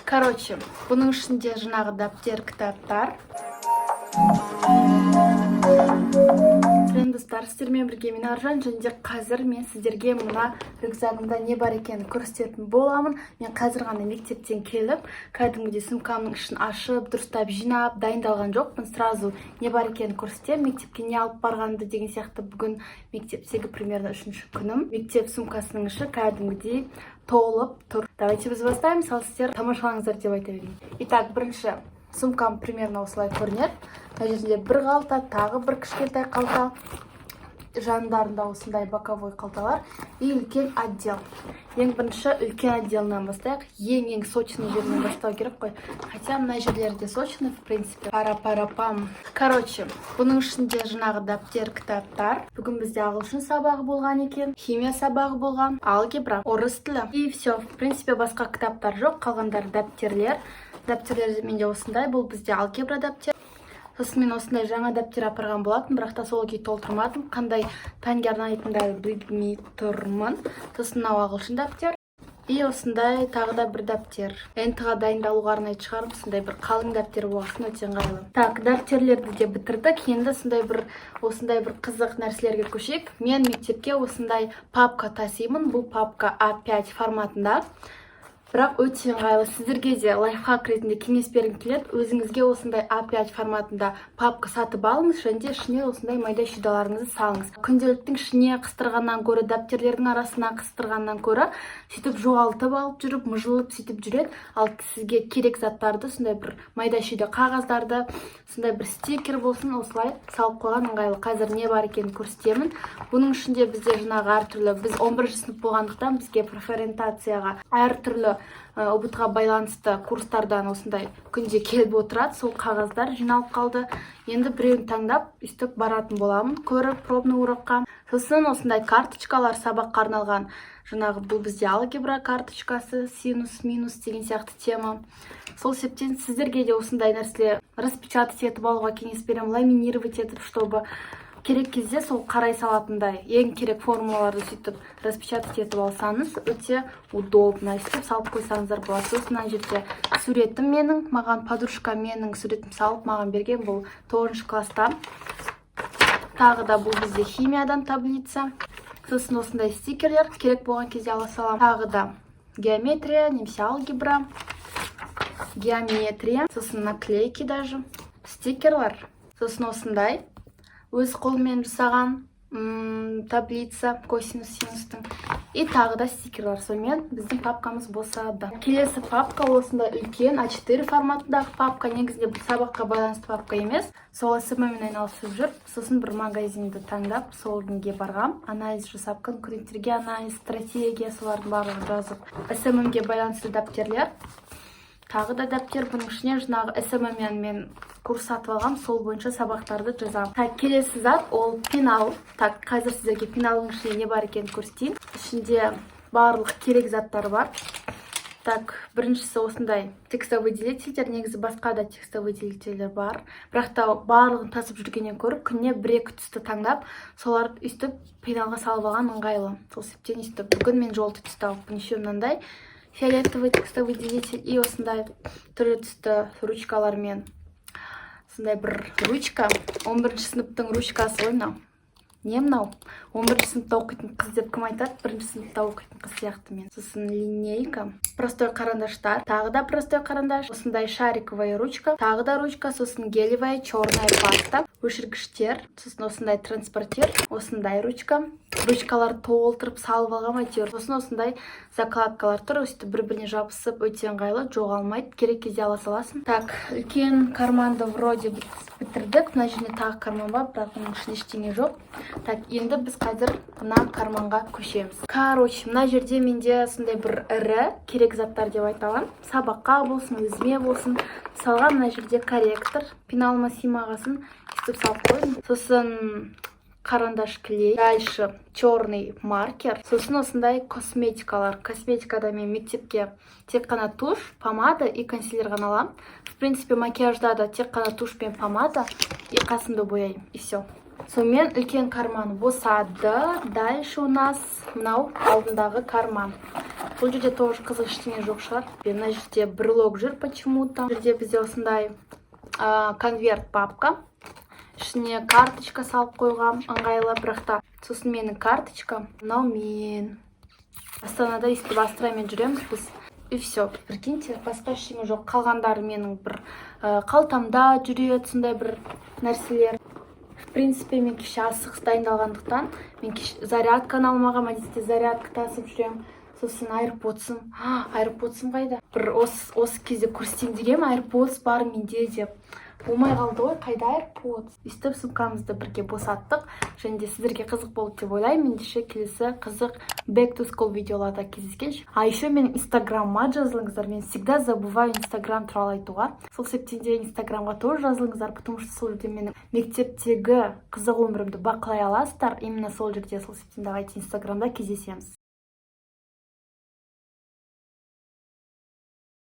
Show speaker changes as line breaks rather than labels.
Короче, бұның ішінде жаңағы дәптер, кітаптар. Сәлем, достар! Сіздермен бірге мен, Аржан, және де қазір мен сіздерге мына рюкзагымда не бар екенін көрсететін боламын. Мен қазір ғана мектептен келіп, кәдімгідей сумкамның ішін ашып, дұрыстап жинап, дайындалған жоқпын. Сразу не бар екенін көрсетемін, мектепке не алып барғанымды деген сияқты. Бүгін мектептегі примерно үшінші күнім. Мектеп сумкасының іші кәдімгідей толып тұр. Давайте біз бастаймыз, ал сіздер тамашалаңыздар деп айта берейін. Итак, бірінші сумкам примерно осылай көрінеді. Мына жерінде бір қалта, тағы бір кішкентай қалта, жандарында осындай боковой қалталар и үлкен отдел. Ең бірінші үлкен отделынан бастайық. Ең сочный жерінен бастау керек қой, хотя мына жерлері де сочный, в принципе. Пара пара пам. Короче, бұның ішінде жаңағы дәптер, кітаптар. Бүгін бізде ағылшын сабағы болған екен, химия сабағы болған, алгебра, орыс тілі и все. В принципе, басқа кітаптар жоқ, қалғандары дәптерлер. Дәптерлер менде осындай. Бұл бізде алгебра дәптер. Сосын мен осындай жаңа дәптер апарған болатын, бірақ та сол күйі толтырмадым, қандай пәнге арнайтынымды әлі білмей тұрмын. Сосын мынау ағылшын дәптер и осындай тағы да бір дәптер. ҰБТ ға дайындалуға арнайтын шығармын, сондай бір қалың дәптер болған өте ыңғайлы. Так, дәптерлерді де бітірдік. Енді сондай бір, осындай бір қызық нәрселерге көшейік. Мен мектепке осындай папка тасимын. Бұл папка А5 форматында, бірақ өте ыңғайлы. Сіздерге де лайфхак ретінде кеңес бергім келеді: өзіңізге осындай А5 форматында папка сатып алыңыз және де ішіне осындай майда шүйдаларыңызды салыңыз. Күнделіктің ішіне қыстырғаннан гөрі, дәптерлердің арасына қыстырғаннан гөрі, сөйтіп жоғалтып алып жүріп, мыжылып, сөйтіп жүреді. Ал сізге керек заттарды, сондай бір майда шүйде қағаздарды, сондай бір стикер болсын, осылай салып қойған ыңғайлы. Қазір не бар екенін көрсетемін. Бұның ішінде бізде жаңағы әртүрлі, біз 11 сынып болғандықтан, бізге профориентацияға әртүрлі ҰБТ ға байланысты курстардан осындай күнде келіп отырады. Сол қағаздар жиналып қалды. Енді біреуін таңдап, өйстіп баратын боламын көріп, пробный урокқа. Сосын осындай карточкалар, сабаққа арналған жаңағы. Бұл бізде алгебра карточкасы, синус, минус деген сияқты тема. Сол себептен сіздерге де осындай нәрселер распечатать етіп алуға кеңес беремін, ламинировать етіп, чтобы керек кезде сол қарай салатындай, ең керек формулаларды сөйтіп распечатать етіп алсаңыз, өте удобно, сөйтіп салып қойсаңыздар болады. Сосын мына жерде суретім менің, маған подружка менің суретімді салып, маған берген, бұл тоғызыншы класста. Тағы да бұл бізде химиядан таблица. Сосын осындай стикерлер, керек болған кезде ала саламын. Тағы да геометрия немесе алгебра, геометрия, сосын наклейки, даже стикерлар. Сосын осындай өз қолыммен жасаған таблица косинус, синустың и тағы да стикерлар. Сонымен біздің папкамыз босады. Келесі папка осындай үлкен А4 форматындағы папка. Негізінде бұл сабаққа байланысты папка емес, сол СММ мен айналысып жүріп, сосын бір магазинді таңдап, сол неге барғам, анализ жасап, конкуренттерге анализ, стратегия, солардың барлығын жазып. СММ ге байланысты дәптерлер, тағы да дәптер. Бұның ішіне жаңағы СММ мен курс сатып алғам, сол бойынша сабақтарды жазамын. Так, келесі зат ол пенал. Так, қазір сіздерге пеналдың ішінде не бар екенін көрсетейін. Ішінде барлық керек заттар бар. Так, біріншісі осындай текстовыделительдер. Негізі басқа да текстовыделительдер бар, бірақ та барлығын тасып жүргеннен гөрі, күніне бір екі түсті таңдап, соларды өйстіп пеналға салып алған ыңғайлы. Сол себептен өйстіп бүгін мен желтый түсті алыппын. Еще мынандай фиолетовый текстовыделитель и осындай түрлі түсті ручкалармен. Сондай бір ручка, 11 сыныптың ручкасы ғой мынау. Не, мынау 11 сыныпта оқитын қыз деп кім айтады? Бірінші сыныпта оқитын қыз сияқты мен. Сосын линейка, простой карандаштар, тағы да простой карандаш, осындай шариковая ручка, тағы да ручка, сосын гелевая черная паста, өшіргіштер, сосын осындай транспортер, осындай ручка. Ручкалар толтырып салып алғанмын әйтеуір. Сосын осындай закладкалар тұр, өстіп бір біріне жабысып, өте ыңғайлы, жоғалмайды, керек кезде ала саласың. Так, үлкен карманды вроде бітірдік. Мына жерде тағы карман бар, бірақ оның ішінде ештеңе жоқ. Так, енді біз қазір мына карманға көшеміз. Короче, мына жерде менде сондай бір ірі керек заттар деп айта аламын, сабаққа болсын, өзіме болсын. Мысалға, мына жерде корректор, пеналыма сыймағасын, өйстіп салып қойдым. Сосын карандаш, клей, дальше черный маркер, сосын осындай косметикалар. Косметикада мен мектепке тек қана тушь, помада и консилер ғана аламын. В принципе, макияжда да тек қана тушь пен помада и қасымды бояймын, и все. Сонымен, үлкен карман босады. Дальше у нас мынау алдындағы карман. Бұл жерде тоже қызық ештеңе жоқ шығар. Мына жерде брелок жүр почему то. Бұл жерде бізде осындай конверт, папка, ішіне карточка салып қойғам, ыңғайлы. Бірақ та сосын менің карточкам мынау. Мен Астанада өйстіп Астрамен жүреміз біз, и все. Прикиньте, басқа ештеңе жоқ. Қалғандары менің бір қалтамда жүреді сондай бір нәрселер. В принципе, мен кеше асығыс дайындалғандықтан, мен кеше зарядканы алмағанмын. Әдетте зарядка тасып жүремін. Сосын айрподсым, айрподсым қайда? Бір осы кезде көрсетейін дегенмін, айрподс бар менде деп. Болмай қалды ғой. Қайда айрподс? Өйстіп сумкамызды бірге босаттық және де сіздерге қызық болды деп ойлаймын. Ендеше, келесі қызық back to school видеоларда кездескенше. А еще менің инстаграмыма жазылыңыздар. Мен всегда забываю инстаграм туралы айтуға. Сол себептен де инстаграмға тоже жазылыңыздар, потому что сол жерде менің мектептегі қызық өмірімді бақылай аласыздар, именно сол жерде. Сол себептен давайте инстаграмда кездесеміз.